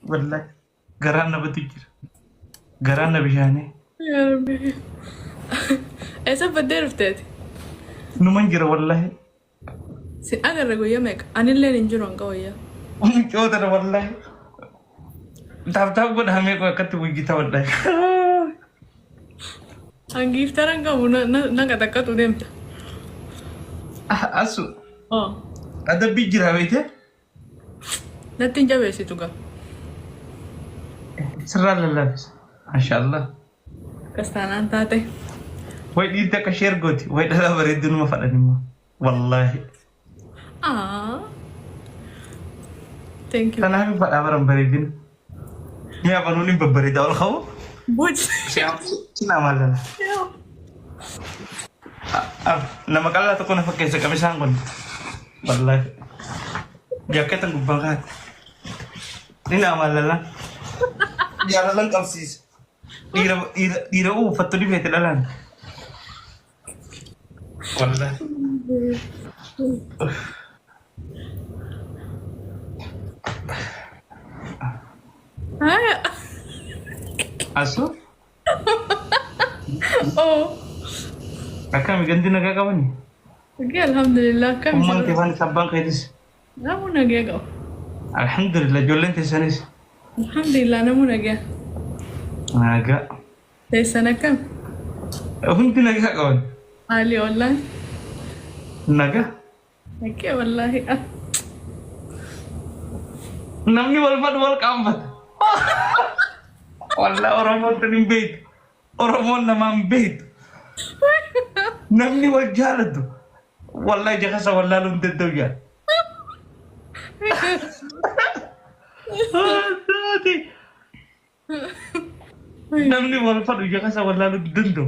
Wallahi garaan na badu jira. Garaan na bishaanee. Yaa Rabbi. Eessa baddee dhufteeti? Numan jira wallahi. Si agarre guyyaa meeqa? Anilleen hin jiru hanga wayyaa. Mucoota na wallahi. Taap taap godhamee koo akkatti wujjita wallahi. Hangiiftaran qabu na qaxaqqaxu deemta. Asu Oh. adabbii jira beekte. Natti hin jabeessitu gaa. Sirraa lallaafisa. Maashaallah. Akkas taanaan taate. Way dhiirti akka sheer gooti. Way dhalaa bareedduu numa fadhan immoo. Wallaahi. Ah. Thank you. Kanaaf hin fadhaa baran bareedina. Mi'a banuun hin babbareeda ol ka'u. Buj. Sinaa maal lala. Nama qal'aa tokko na fakkeessa qamisaan kun. Wallaahi. Jaakkeetan gubbaan kaa'ate. Ni naa maal lala. Jaalalan qabsiisa. Dhiira dhiira dhiira uffattu ni feete dhalaan. Wallaahi. Haya. Asu Oh. akkami gandi nagaa qabani? Oke, alhamdulillah. Kami Ummaan kee faanis abbaan keetis. Namu nagaa qaba. Alhamdulillah ijoolleen teessanis. Alhamdulillah namu nagaa. Nagaa. Teessan akkam? Hundi nagaa qaban. Haalli ollaan? Nagaa. Haqqee wallaahi. Ah. Namni wal fadhu wal qaanfata. Wallah Oromoon tun hin beektu. Oromoon namaa hin beektu. Namni wal jaalatu. Wallah ija keessa wallaaluu hin danda'u jaa. Namni wal fadhu ija keessa wallaaluu hin danda'u.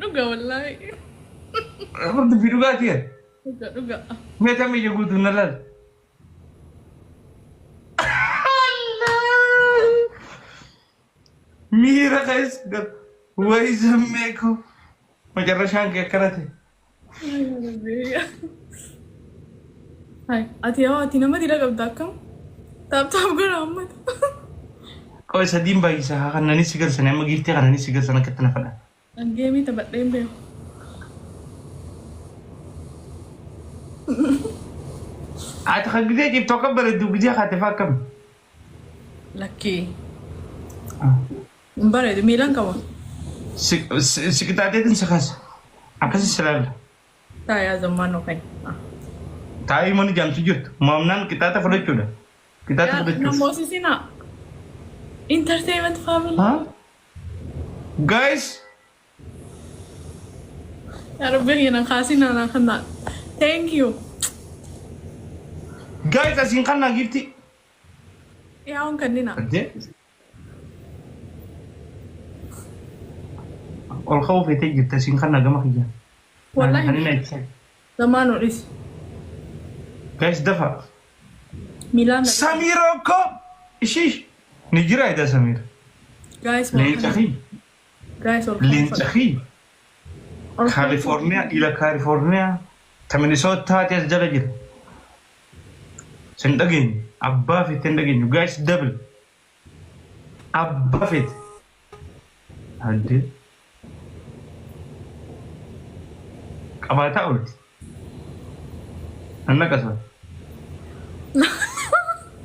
Dhuga wallaahi. Dubbii dhugaatii ati. Dhuga dhuga. Mee tam ija guutuu na laal. Miira keessa gal. Wayi zammee koo. Macarrashaan kee akkana ta'e. Hai, ati yoo ati nama dila qabda akkam? Taap taap godha ammata. Qoy sadiin baay'isa haa kannanis si galsanii amma giiftii kannanis si galsan akkatti na fadha. An geemii taphadhee hin beeku. Ati kan gizee ciiftu akka bareeddu gizee kaate fa'aa akkami? Lakkii. Hin bareedu miilan qaba. Si qixaateetiin si kaasa. Akkasi si laalla. Taayaa zammaan kan. Taa'ii mana jaamtu jirtu. Mo'amnaan qixaata fudhachuudha. Qixaata fudhachuudha. Namoosisina. Entertainment family. Huh? Guys, Yaa Rabbi kiyya kaasina na kana. Thank you. Guys asiin kannaa giifti. Yaa on kannina. Addee. Ol ka'uu feetee jirta asiin kannaa gama kiyya. Wallahi. Kan inni ibsa. Zamaan odhis. Guys dafa. Milaan. Samiira ko ishiish. Ni jira eda Samiira. Guys Leenca kiyya. Guys ol Leenca kiyya. Kaalifoorniyaa dhiira Kaalifoorniyaa ta Minisootaati as jala jira. Sin dhageenyu. Abbaa feete hin dhageenyu. Guys double. Abbaa feete. Addee. Qabaataa oolti. Anna qasa.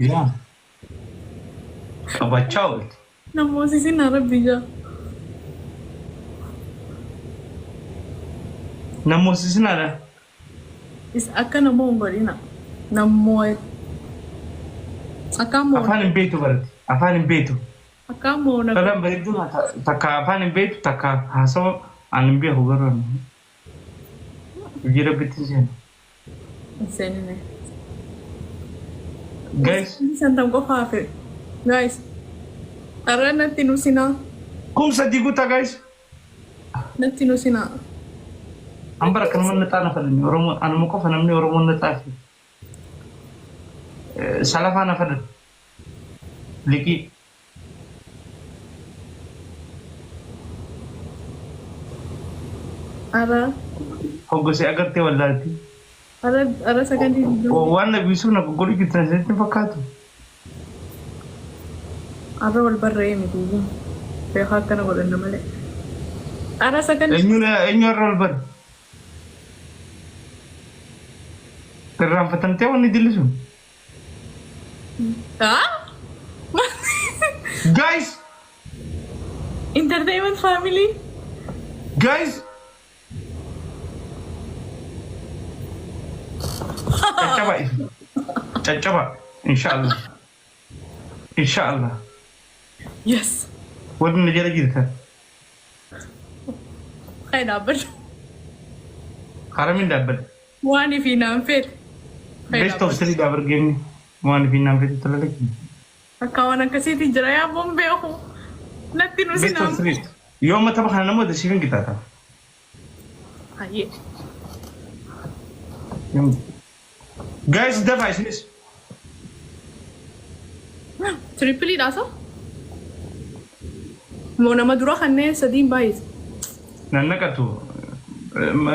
Yaa. Qabachaa oolti. Namoosisina Rabbi jaa. Namoosisinaadha. Is akka namoo hin godhina. Namoo akka moo Afaan hin beektu barate. Afaan hin beektu. Akka moo na Dhalaan bareedduu takka afaan hin beektu takka haasawa aan hin beeku garuu ani. Hojii rabbitti hin seenu. Hin seenine. Guys, Santam qofa hafe. Guys. Har'a natti nu sinaa. 3000 guutaa guys. Natti nu sinaa. An bara akkanuma naxaa na fadhan Oromoo anuma qofa namni Oromoon naxaa fi salafaa na fadhan. Liqii. Har'a Hoggosee agartee wallaalti. Har'a har'a sakandii 20. Waan na biisuuf na goggodhu jirtan isinitti hin fakkaatu. Har'a wal barre'ee miti iyyuu. Beekaa akkana godhanna malee. Ara sagan Eenyuun eenyu har'a ol bare? Irraanfatamtee wanni dilli sun. Haa? Guys! Entertainment family. Guys! Caccaba isin. Caccaba. Inshaallah. Inshaallah. Yes. Warri na jala jirtan. Kai dhaabbadhu. Haramiin dhaabbadha. Waan ifii naan feete. Kai Best of dhaabbadhu. three dhaa bargeemni. Waan ifii naan feete tola lakki. Akka waan akkasiitti jira yaa boon beeku. Natti nu Best of sinaan. three. Yoo amma tapha kana namoota siif hin qixaata. Hayyee. Guys, dafaa isinis. Triple dha so? Moo nama dura kanneen sadiin baay'ise. Nan naqatu.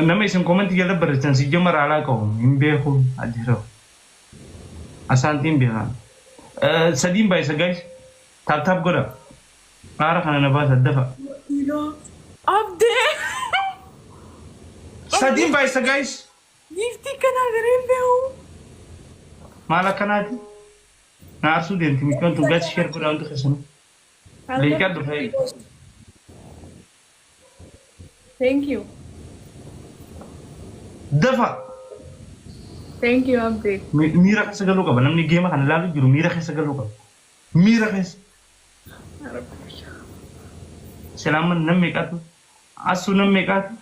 Nama isin comment jala barreessan si jamara alaa qabu hin beeku addisoo. Asaantiin beekaa. Sadiin baay'isa guys. Tap tap godha. Haara kana na baasa dafa. Abdee! Sadiin baay'isa guys. Giiftii kanaa gareen beeku. Maal akkanaati? Na aarsuu deemti mucaan tun guys share godhaa hundi keessanuu. Leeqaa dhufee. Thank you. Dafa. Thank you, Abdee. Miira keessa galuu qaba. Namni game kana ilaaluu jiru miira keessa galuu qaba. Miira keessa. Silaaman nam meeqaatu? Asuu nam meeqaatu?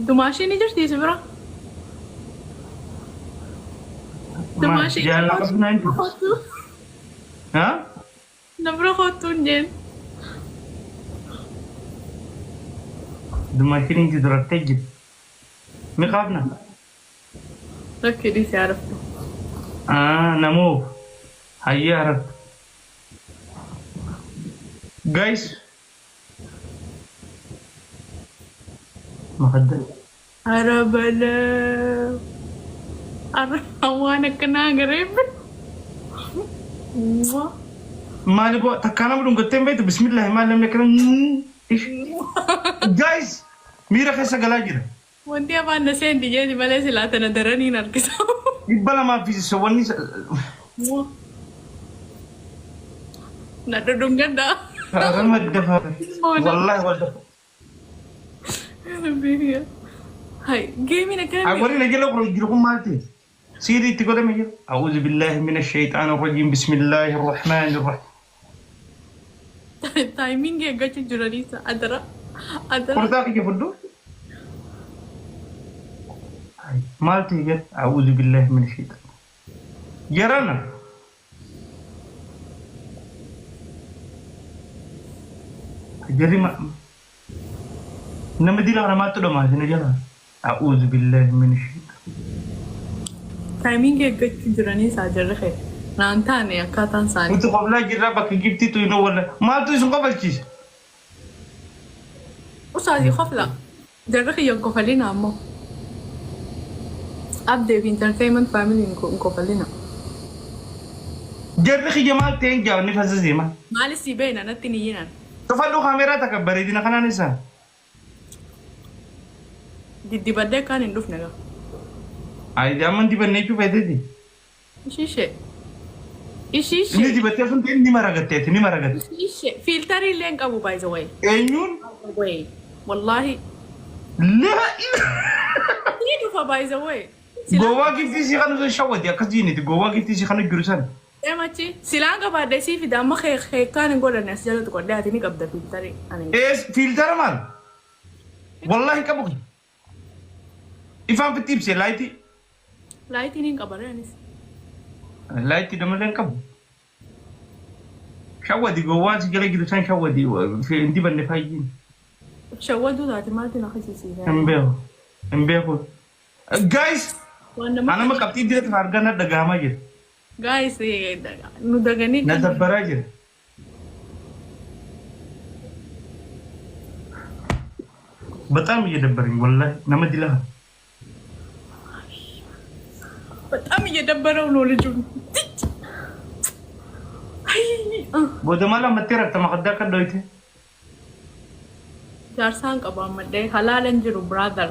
Dumaashii ni jirti si bira? Dumaashii. Jaalala qabdu naan jiru. Kottu. Haa? Na bira kottu hin jeen. Dumaashiin hin jiru raftee jirti. Mi qaafna? Rakkii dhiisee araftu. Namoo hayyee araftu. Guys. Makadda. Ara balaa. Ara waan akkanaa garee. Maali boo takkaa nama dhungattee hin beektu bismillaahi maal namni akkana. Guys, miira keessa galaa jira. Wanti afaan na seenti jeeti malee silaa tana daraniin harkisa. 200 fi wanni Na dhudhungadha. Rama dafa. Wallahi wal dafa. Hai, gameiin akkana. Warri na jala jiru kun maal ta'e? Siirii itti godhame jira. أعوذ بالله من الشيطان الرجيم بسم الله الرحمن الرحيم. Timing eeggachuu jiraniisa. Adara. Adara. Qurxaa kiyya fudhu. Maal ta'e jira? أعوذ بالله من الشيطان. Jarana. Jarri nama dila kana maaltu dhumaa isin jala? أعوذ بالله من الشيطان. Timing eeggachuu jiraniisa jarri kee. Naan taane akkaataan isaanii. Nuti qoblaa jirraa bakka giftiitu hin walla. Maaltu isin qofalchiisa? Usaasii qofla. Jarri kiyya hin kofalina ammoo. Abdee fi entertainment family hin kofalina. Jarri kiyya maal ta'een jaawwanni fasasee maal? Maalis si beena natti ni yinan. Cufadhu kaameeraa takka bareedina kanaan isaa. Diddibadhee akkaan hin dhufne gaa. Ayi amma dibannee jechuu feeteeti. Ishiishee. Inni Ishiishee. dibattee sun ta'e ni maragatteeti ni maragatte. Ishiishee. Filterii illee hin qabu by the way. Eenyuun? Way. Wallahi. Laa. Ni dhufa by the way. Gowwaa giftii isii kan osoo shawwati akkas jiiniti gowwaa giftii isii kan jiru san. Emachi. Silaan qabaadhe sii fida amma keekaan hin godhanne as jalatti godhee ati ni qabda filterii. Ani. Ees filtera maal? Wallahi qabu. Ifaan fitti ibsee lightii. Lightiin hin qabaree anis. Lightii damallee hin qabu. Shawwati gowwaan si jala jiru san shawwati hin dibanne faayyiin. Shawwaduu taate maaltu na kasiisiisa? Hin beeku. Hin beeku. Guys, Waan nama anama qabxii dirata argaa na dhagahamaa jira. Guys, nu daganii Na dabbaraa jira. በጣም እየደበረኝ ወላሂ nama dila. በጣም እየደበረው ነው ልጁ። አይ Booda maal ammattee rafta makaddaa akka dhoyte? Jaarsaan qaba ammallee halaalan jiru, brother.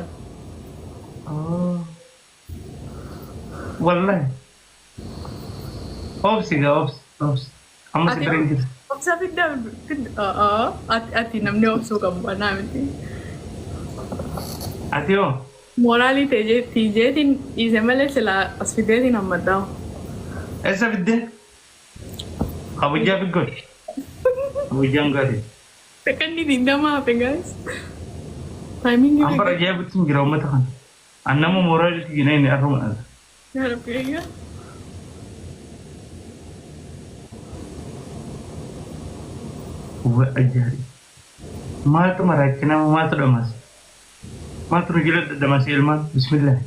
Wallahi. Obsi gaa, obsi, obsi. Amma si bira hin jiru. Obsa fidda fidda, ati namni obsuu qabu anaa miti. Ati hoo? Mooraalii ta'e jeetiin dhiise malee silaa as fideetiin hammadhaa. Eessa fiddee? Kabajaa figgoon. Kabajaan gaarii. Sekondii 20 hafe, guys. Timingii. An bara ajaa'ibutti hin jira uummata kana. An nama mooraalitti jina inni arruma dhala. Yaa Rabbi ayyaa. Wa ajaa'iba. Maaltu maraacha nama, maaltu dhamaase? Maaltu nu jala dhadhamaase ilmaan? Bismillah.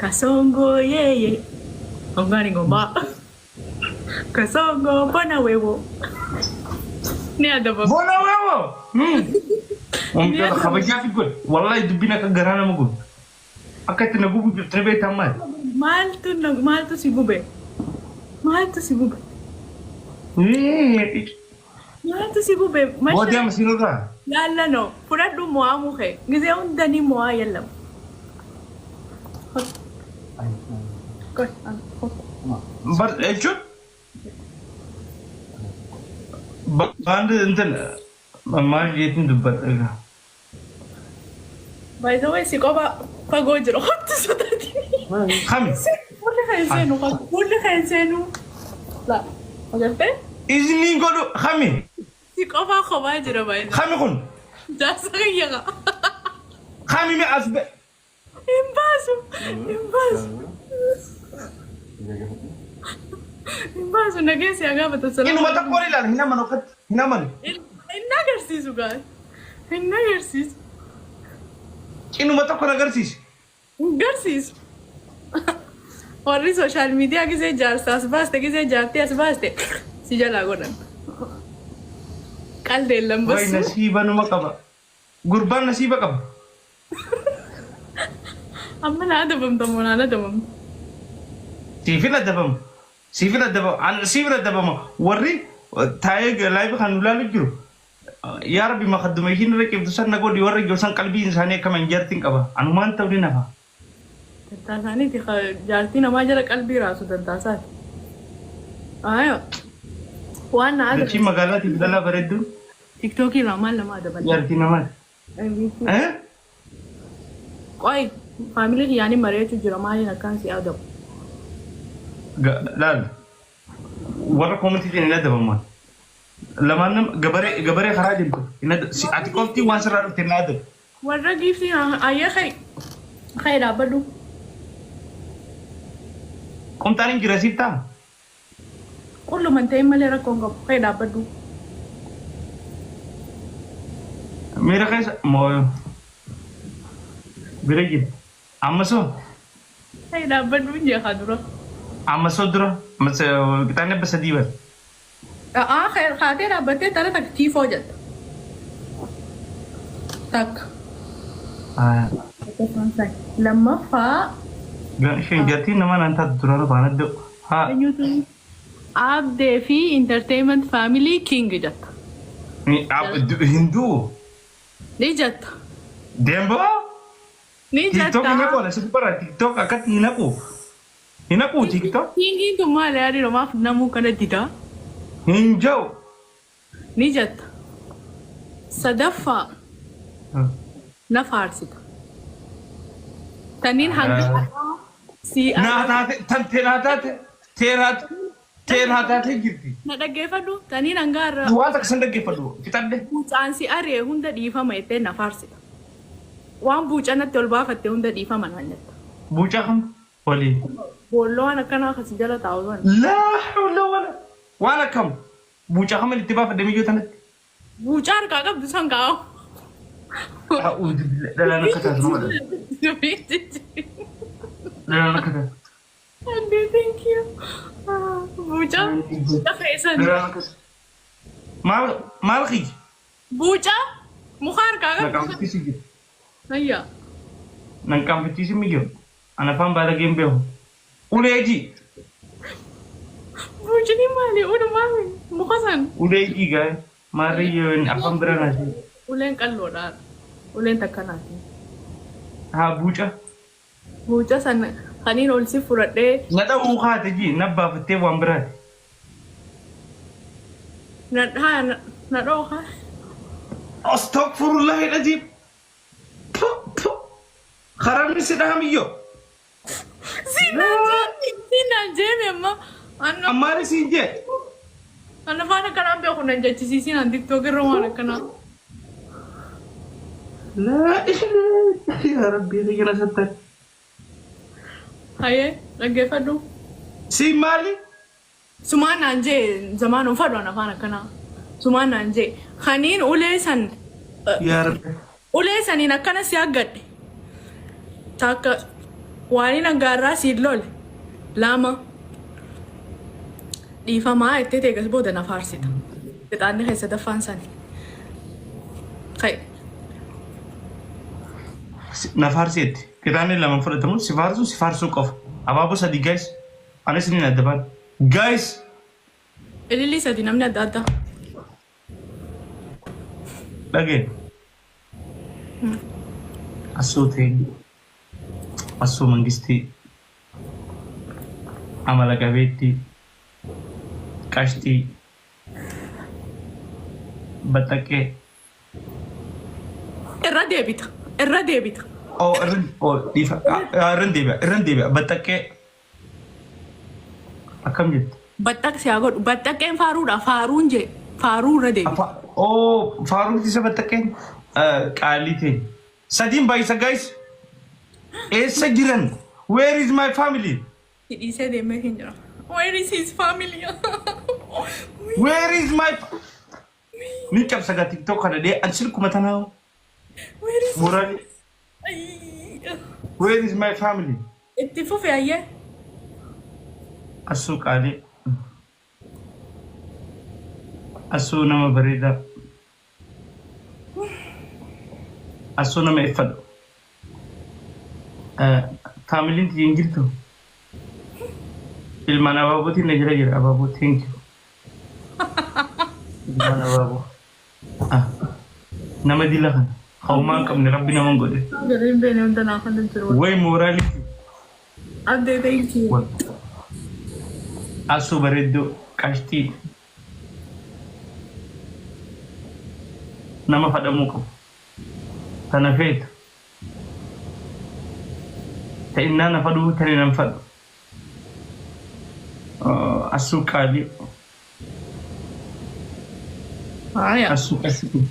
Kasongo yeye. Ongani ngoma. Kasongo bona wewo. Ni adaba. Bona weewoo! Oomishota kabajaa fi godhe. Wallahi dubbiin akka garaa nama gubu. Akka itti na gubu jirtu ni beektaa maali? Maaltu si gube? Maaltu si gube? Maaltu si gube? Booddee amma siinurraa. Laallano fudhadhu mo'amuu kee. Gizee hunda ni mo'aa yellamu. Bar jechuun baand እንትን maal jeetiin dubbadha egaa. By the way, si qofa fagoo jira. Hottu sodaati. Kami? Fuulli kan seenu. Fuulli kan seenu. La. Agartee? Izniin godhu kami? Si qofaa kophaa jira by the way. Kami kun? Jaarsa kiyya qaba. Kami mi as be? Hin baasu. Hin baasu. Hin baasu, nageessi haa gaafata. Inuma tokkoon ilaala, hin amanu akkatti, hin amanu. Hin agarsiisu gaa. Hin agarsiisu. Inuma tokko na agarsiisi. Hin agarsiisu. Warri social media gisee jaarsa as baaste, gisee jaartii as baaste si jalaa godhan. Qaldeen Way lambassu. Nasiiba numa qaba. Gurbaan nasiiba qaba. Amma na adabamta moo naan adabamta? Siifin adabamu. Siifin adabamu. An siifin adabama. Warri taa'ee live kan nu ilaalu jiru. Yaa Rabbi, makadduma ishiin irra cimtu san na godhi warra jiru san qalbiin isaanii akka manjartiin qaba. Anumaan ta'u ni nafa. Dantaa isaaniiti, jaartii namaa jala qalbii raasu dantaasaati. Ayo. Waan na Dachii adabamta. magaalaatiif dhalaa bareedduun TikTokii irraa maal nama adaban? jaartii namaati. Eh? Qoy, faamilii kiyyaanii mari'achuu jira, maaliin akkaan si adabu? Laal. Warra commentiitiin hin adabamu. Lamaan nama gabaree gabaree karaa deemtu hin ati qofti waan sirraa dhufte hin adabu. Warra giiftii ayyee ka'e ka'e dhaabbadhu. Qumxaan hin jira, siif ta'a. Qulluman ta'in malee rakkoon qabu, ka'e dhaabbadhu. Miira keessa moo bira jira. Amma soo Ka'e dhaabbadhu hin jeeqaa dura. Amma soo dura qixaan 300 bara. A'aa, kaatee dhaabbattee tara takka tiifoo jetta. Takka. Lammaffaa. Isheen jaartiin nama naan taatu duraan faana iddoo. Haa. Eenyutu Abdee fi Entertainment Family King jetta. Hinduu. Ni jetta. Deemboo. Ni TikTok hin jetta. haqu, ana sitti bara TikTok akkatti hin haqu. Hin haqu TikTok. Kingiin tun maali yaadii maaf namuu kana didaa? Hin jiru. Ni jetta. Sadaffaa na faarsita. Tanniin hanga si Naa taate, tan teenaa taate, teenaa teenaa taate jirti. Na dhaggeeffadhu, taniin hanga har'a Waan takka san dhaggeeffadhu fixadhe. Buucaan si ari'e hunda dhiifama jettee na faarsita. Waan buucanatti ol baafatte hunda dhiifama naan jetta. Buucaa kam waliin? Boolloo waan akkanaa kasi jala taa'u sana. Laa hawla wala. Waan akkam? Buucaa kam itti baafadhe miyyoo tanatti? Buucaa harkaa qabdu san kaa'u. A'uudhu billah, dhalaan akka taatu nama dhala. Dhalaan akka taatu. Andy, thank you. Buucaa buucaa keessan. Dhalaan akka taatu. Maal maal kiyya? Buucaa muka harkaa Na qabdu san. qaanfachiisu jira. Ayyaa. Nan qaanfachiisu miyyoo. Ana afaan baalageen beeku. Uleeji. Buucni maali? Udumaa muka san. Ulee dhiigaa maarree yoo afaan bira naati. Uleen qalloodha. Uleen takka naati. Haa buuca. Buuca san kaniin ol si fudhadhee Na dha'uu kaate jii na baafattee waan biraati. Na haa na dhooqa. Astaghfirullah al-azim. Karamni si dhahamiyyoo. Siinaan jeeme amma. Anna Ammaani siin jee. Anna faana akkanaan beeku nan jechisiisinaan TikTok irra waan akkanaa. Laa ilaaha yaa Rabbii kiyya na sattar. Hayee dhaggeeffadhu. Siin maali? Sumaan naan jee zamaan hin fadhu an afaan akkanaa. Sumaan naan jee kaniin ulee san Yaa Rabbi. Ulee saniin akkana si haggadhe. Takka waaniin hangaarraa siin lole. Lama dhiifamaa jettee teegas booda na faarsita. Qixaanni keessa daffaan sani. Kai. Na faarseetti. Qixaanni lama fudhatamu si faarsuu si faarsuu qofa. Abaaboo sadii guys. Anis ni adda baana. Guys. Ilillii sadi namni adda addaa. Dhageen. Assoo ta'e. Assoo mangistii. Amala qabeettii. Qashxii. Baxxaqqee. Irra deebita. Irra deebita. Oh, irran, oh, dhiifa. Ah, irran deebi'a, irran deebi'a. Baxxaqqee. Akkam jette? Baxxaq si haa godhu. Baxxaqqeen faaruudha. Faaruun jee. Faaruu irra deebita. Oh, faaruun isa baxxaqqeen qaalii ta'e. Sadiin baay'isa guys. Eessa jiran? Where is my family? Si dhiisee deemee hin jira. Where is his family? Where is my Ni cabsa gaa TikTok kana dee an silkuma tanaa Where is moraalii. Ayy. Where is my family? Itti fufi ayyee. Assuu qaalii. Assuu nama bareedaa. Assuu nama iffadhu. Faamiliin tiyya hin jirtu. Ilmaan abaabootiin na jira jira abaaboo thank you. Ilmaan abaaboo. Ah, nama dila kana. Hawmaa hin qabne rabbi nama hin godhe. Gariin beene hunda naaf hin jiru. Way mooraalii. Abdee thank you. Asuu bareedduu qashtii. Nama fadhamuu qabu. Tana feetu. Ta innaa na fadhuu tani nan fadhu. Asuu qaalii. Haaya. Asuu qashtii.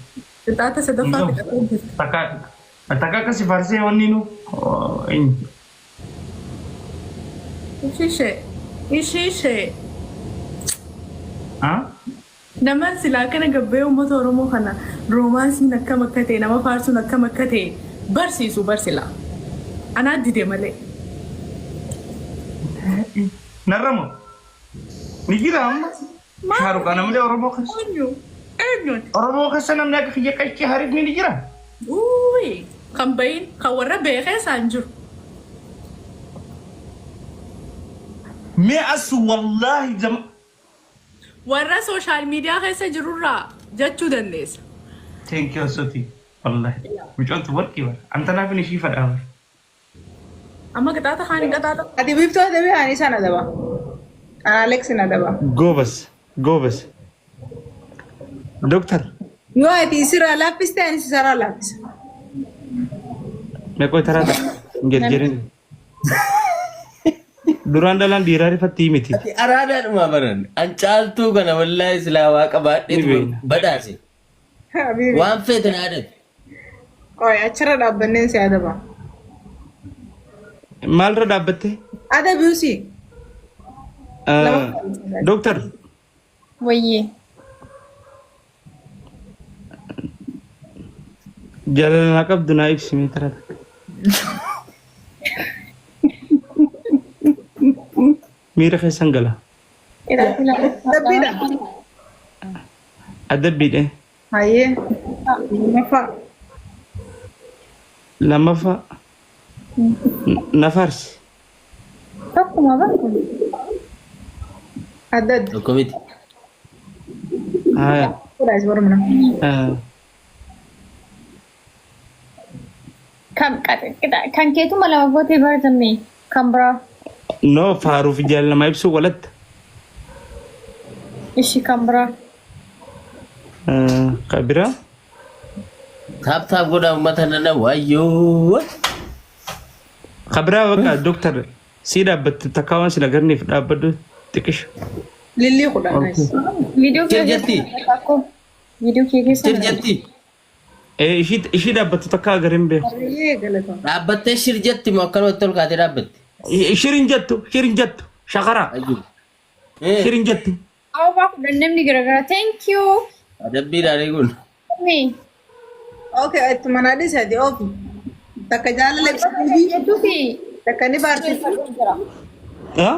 Qixaata sadaffaa fixatee jirti. Takka takka akkasi farsee wanni nu eenyu. Ishishee. Ishishee. Ah? Nama silaa kana gabbee uummata Oromoo kana roomaansiin akkam akka ta'e nama faarsuun akkam akka ta'e barsiisu barsilaa. Anaa dide malee. Narra moo? Ni jira amma. Shaaruqaa namni Oromoo keessa. Eenyu? Eenyuti? Oromoo keessa namni akka kiyya qashtii harifni ni jira. Uuyi. Kan bahin kan warra beekee isaan jiru. Mee as wallaahi jama. Warra social media keessa jirurraa jechuu dandeessa. Thank you Asuti. Wallahi. Mucoontu warqii bara. Antanaaf inni ishii fadhaa bara. Amma qixaata kaanii qixaata. Ati biiftuu adabii ani isaan adaba. An Alex na adaba. Goobas. Goobas. Doktar. Yoo ati isirraa laaffiste ani sisarraa laaffisa. Meeqoo taraa ta'a. Hin jarjarin. Duraan dhalaan dhiiraa rifatti miti. Ati araadaadhuma baran. An caaltuu kana wallaahi silaa waa Ni qabaadheetu beekna. badhaase. Habibi. Waan feete na adate. Qoy achirra dhaabbanneen si adaba. Maalirra dhaabbatte? Adabi usii. Doktar. Wayyee. Jaalala naa qabdu naa ibsi mee taraa takka. Miira keessan gala. Adabbiidha. Adabbiidha. Hayyee. Lammaffaa. Lammaffaa. Na faarsi. Tokkuma bara kun. Adda adda. Tokko miti. Haya. Kudhaa is mormina. Kan kan keetuma lama gootee baratamne kan biraa. No, faaruu fi jaalala namaa ibsuu walatta. Ishi kan biraa. Kan biraa. Taap taap godhaa uummata nana waayyoo. Kan biraa bakka dooktar sii dhaabbattu takkaa waan sin agarneef dhaabbadhu xiqqisha. Lillii kudhan. Nice. Viidiyoo kee Jir jetti. keessa Viidiyoo kee keessa. Shir jetti. Ishii dhaabbattu takkaa agareen beeku. Baay'ee galatama. Dhaabbattee shir jetti moo akkanumatti ol kaatee dhaabbatti? Shir hin jettu, shir hin jettu. Shaqara. Ayyuu. Shir hin jettu. Awwaa 10 namni garagara. Thank you. Adabbiidhaan kun. Me. Okay, ittuma naa dhiisati oofi. Takka jaalala ibsitii Jettuufi takka ni baarsisti. Ah?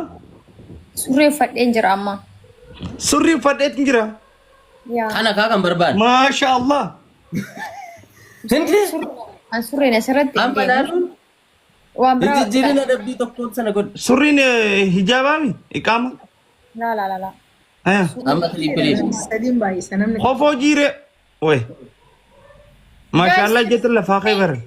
Surree uffadheen jira amma. Surrii uffadheetin jira. Yaa. Kana kaa kan barbaadu. Maasha Allah. Hindi. An surreen asirratti hin Amma deemu. laaluun Waan hin biraa. jijjiirin adabbii tokkoon sana godhu. Surriin hijaabaami? Iqaama? Laa laa laa laa. Amma tiriipiliif. Sadiin baay'isa namni. Kofoo jiire. Way. Maasha Allah jettu lafaa kee bara.